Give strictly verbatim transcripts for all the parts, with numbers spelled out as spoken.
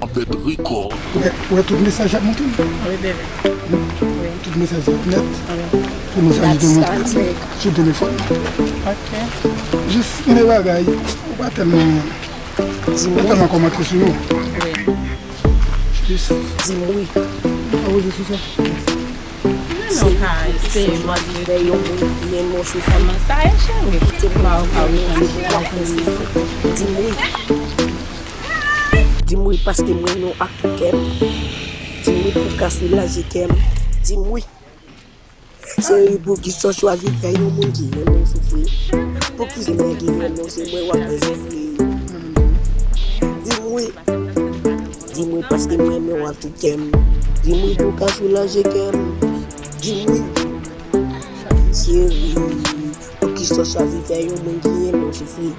Ou wè, ou wè tout mesaj y ap monte? Wi, bebe. Wi. Tout mesaj y ap nèt. Wi. Pou mesaj de moun sou telefòn. Ok. Jis gen de bagay, ou pa tèlman, ou pa tèlman kòmante sou yo. Wi. Jis. Di m wi. Pa poze sou sa. Non, non, ka eseye, mwen vle yon moun ki renmen w sou fanm sa, e cheri. Di m wi. Di m wi paske m renmen w ak tout kè m. Di m wi pou w ka soulaje kè m. Di m wi. Cheri, poukisa w chwazi fè yon moun ki renmen w soufri? Poukisa w ki renmen w se mwen w ap fè soufri? Di m wi. Di m wi paske m renmen w ak tout kè m. Di m wi pou w ka soulaje kè m. Di m wi. Cheri, poukisa w chwazi fè yon moun ki renmen w soufri?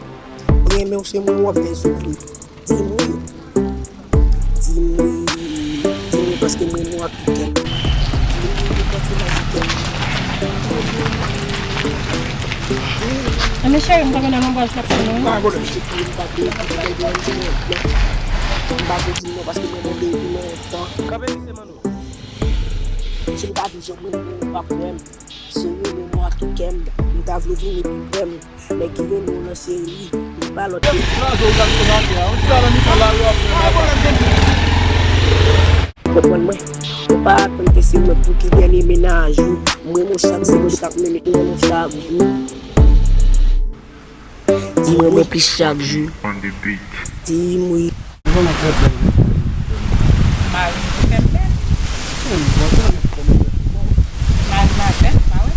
Renmen w se mwen w ap fè soufri. Di m wi. Di m wi. Di m wi paske m renmen w ak tout kè m. Di m wi pou w ka soulaje kè m. Di m wi. Enben cheri, m ta mennen nan lonbraj la pou nou. Pa gen pwoblèm. M pa vle di m non paske mwen mande pou lontan. Kanpe misye, Manno. Si m ta vin jwenn mwen pou w pa pwoblèm. Cheri, renmen mwen ak tout kè m. M ta vle vin epi w wè m. Nèg ki renmen w nan cheri, li pa lòt ke. Konprann mwen. Ou pa atann ke se mwen pou ki dènye mennaj ou. M renmen w chak jou, mwen t ap renmen, renmen w chak jou. Di m renmen w plis chak jou. Di m wi. Mari m ki fè m bèl. Mari m a bèl, pa wè?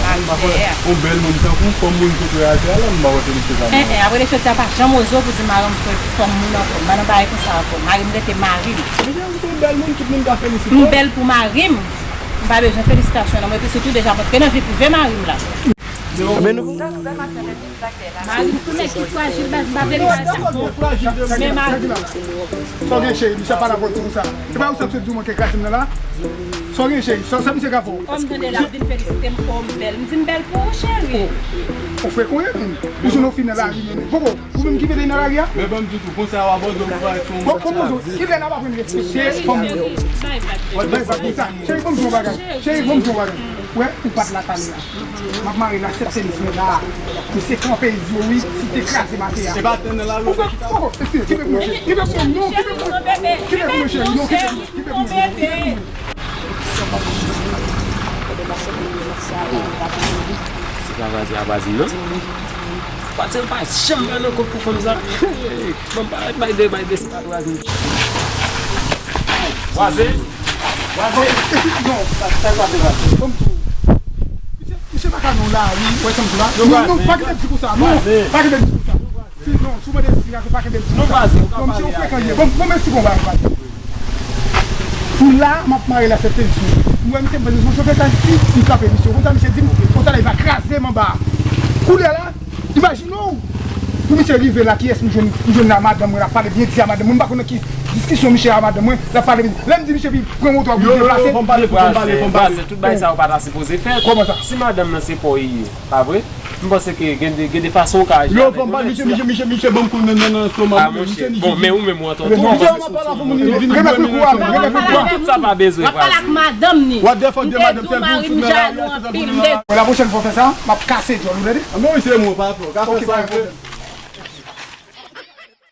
Mari m fè a. Yon bèl moun tankou w, fòm moun ki prè atè a la, m pa wè se misye sa. En, en, apre de soti a pa janm oze w pou di mari m se fòm moun ankò. M pa nan bagay konsa ankò. Mari m rete mari m. Misye se yon bèl moun, tout moun ka felisite w. M bèl pou mari m. M pa bezwen felisitasyon non, epi sitou deja m antre nan vi prive mari m la. Men nou. Mari m tou nèg ki frajil, baz, m pa vle li frajil. Men mari m. Sa w gen cheri, misye pale avè w di konsa. Se pa ou sa k sot di w manke kraze m nan la? Sa w gen cheri, sa, sa misye ka fè w? Kòm tande l ap vin felisite m, o m bèl. M di m bèl pou ou, cheri. O, o frekan w ye menm. Ou jwenn yon fi nan lari menm. Poko, ou menm ki mete l nan lari a? Men ban m di w tou, konsa w abandone, ou pa fè yon. Bon, bon, bon, kilè n ap aprann respekte fanm moun? Bay vag konsa. Cheri, ban m di w yon bagay. Cheri, ban m di w yon bagay. Wè, ou pa t la talè a. M ap mare l a sèt tenis mwen la. Misye kanpe, di w wi, si te kraze m atè a. E pa tennè la, lòt ki ta. Poko, poko, eskize, kenbe pou mwen, cheri. Kenbe pou mwen, non, kenbe pou mwen. Kenbe pou mwen, cheri. Non, kenbe pou mwen, kenbe pou mwen. Se pa vwazen a vwazen, non? Vwazen pa janm pran nan kont pou fanm sa. Bon, pa bay de, bay de, se pa vwazen. Vwazen? Vwazen? E si, non, sa, sa, sa, se vwazen. Kòm tou. Misye, misye pa ka non la, wi. Wè, sa m di la. Non, non, non, pa kite m di konsa. Non, pa kite m di konsa. Si, non, si w mande si, pa kite m di konsa. Non, vwazen, ou ka pale a. Non, misye, ou frekan ye. Bon, bon, mèsi, bon, vwazen. Pou la, m ap mare l a sèt tenis. M wè misye, m fè misye, m fè tèt ti, m frape misye. Konsa, misye di m, konsa la, li va kraze m anba. Koulè la, imajine w, pou misye rive la, kiyès m jwenn, m jwenn la, madanm mwen, l ap pale byen di a madanm mwen, m pa konn nan ki diskisyon misye a madanm mwen, l ap pale byen. Lè m di misye, pi pran moto a pou l deplase. Yo, yo, yo, fò m pale, fò m pale, fò m pale. Vwazen, tout bagay sa yo pa ta sipoze fèt. Kòman sa? Si madanm nan se pa w li ye, pa vre? M panse ke gen de, gen de fason w ka aji avèk yon nèg. Yo, fò m pale, misye, misye, misye, misye, ban m kou nan, nan, nan estonmak mwen, misye, misye. Bon, men ou menm ou an ton tou, m panse tout sa pa bezwen vwazen. Tout sa pa bezwen vwazen. W ap pale ak madanm ni. What the fuck, de madanm sèl pou sou nan la, yo, se sèl pou nou nan la. Bon, la pwochèn fwa w fè sa, m ap kase djòl ou, tande? A, men wi, se mwen, pa fè, w ka fè sa, frè.